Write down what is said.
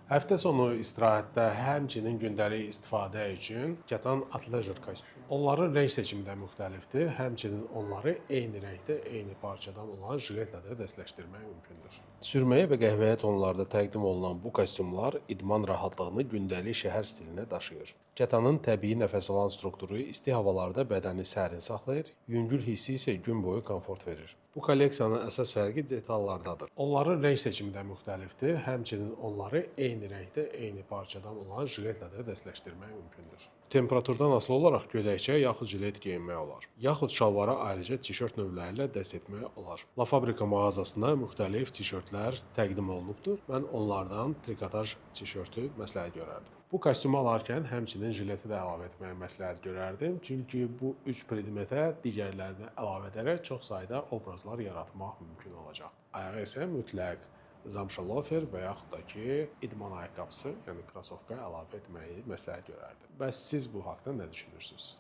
Həftə sonu istirahətdə, həmçinin gündəlik istifadə üçün kətan athleisure kostyum. Onların rəng seçimi də müxtəlifdir. Həmçinin onları eyni rəngdə, eyni parçadan olan jiletlə də dəstləşdirmək mümkündür. Sürməyə və qəhvəyi tonlarda təqdim olunan bu kostyumlar idman rahatlığını gündəlik şəhər stilinə daşıyır. Kətanın təbii nəfəs alan strukturu isti havalarda bədəni sərin saxlayır, yüngül hissi isə gün boyu komfort verir. Bu kolleksiyanın əsas fərqi detallardadır. Onların rəng seçimi də müxtəlifdir. Həmçinin onları eyni rəngdə, eyni parçadan olan jiletlə də dəstləşdirmək mümkündür. Temperaturdan asılı olaraq gödəkçə yaxud jilet geyinmək olar. Yaxud şalvara ayrıca tişört növləri ilə dəst etmək olar. La Fabrica mağazasında müxtəlif tişörtlər təqdim olunubdur. Mən onlardan trikotaj tişörtü məsləhət görərdim. Bu kostyumu alarkən həmçinin jileti də əlavə etməyi məsləhət görərdim. Çünki bu üç predmetə digərlərini əlavə edərək çox sayda obrazlar yaratmaq mümkün olacaq. Ayağa isə mütləq zamşa lofer və yaxud da ki, idman ayaqqabısı, yəni krasovka əlavə etməyi məsləhət görərdim. Bəs siz bu haqda nə düşünürsüz?